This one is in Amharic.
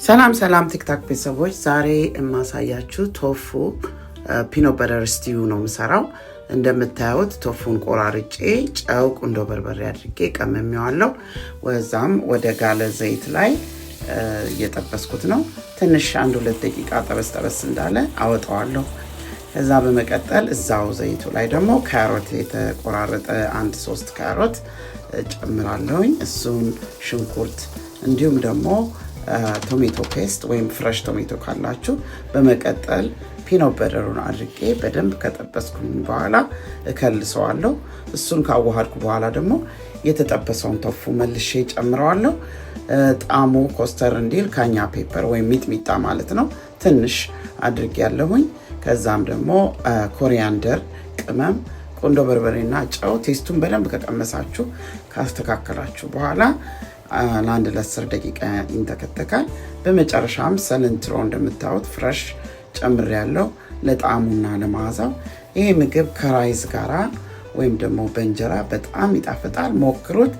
ሰላም ሰላም TikTok ቤተሰቦች፣ ዛሬ የማሳያችሁ tofu peanut butter stew ነው የምሰራው። እንደምታዩት ቶፉን ቆራርጬ ጨው፣ ቁንዶ በርበሬ አድርጌ ቀምሜዋለሁ። ወዛም ወደ ጋለ ዘይት ላይ እየጠበስኩት ነው። ትንሽ 1-2 ደቂቃ ጠበስ ጠበስ እንዳለ አወጣዋለሁ። ከዛ በመቀጠል እዛው ዘይቱ ላይ ደግሞ ካሮት፣ የተቆራረጠ አንድ ሶስት ካሮት ጨምራለሁኝ። እሱን ሽንኩርት እንዲሁም ደግሞ tomato paste ወይም fresh tomato ካላችሁ፣ በመቀጠል peanut butter ኡን አድርጌ በደንብ ከጠበስኩኝ በኋላ እከልሰዋለሁ። እሱን ካዋሃድኩ በኋላ ደግሞ የተጠበሰውን ቶፉ መልሼ ጨምረዋለሁ። ጣዕሙ ኮስተር እንዲል cayenne pepper ወይም ሚጥሚጣ ማለት ነው ትንሽ አድርጌ ያለሁኝ። ከዛም ደግሞ coriander ቅመም፣ ቁንዶ በርበሬና ጨው taste ኡን በደንብ ከቀመሳችሁ ካስተካከላችሁ በኋላ ለአንድ ለ10 ደቂቃ ይንተከተካል። በመጨረሻም cilantro እንደምታዩት fresh ጨምሬያለሁ ለጣዕሙና ለመዓዛው። ይሄ ምግብ ከ rice ጋራ ወይም ደግሞ በእንጀራ በጣም ይጣፍጣል። ሞክሩት።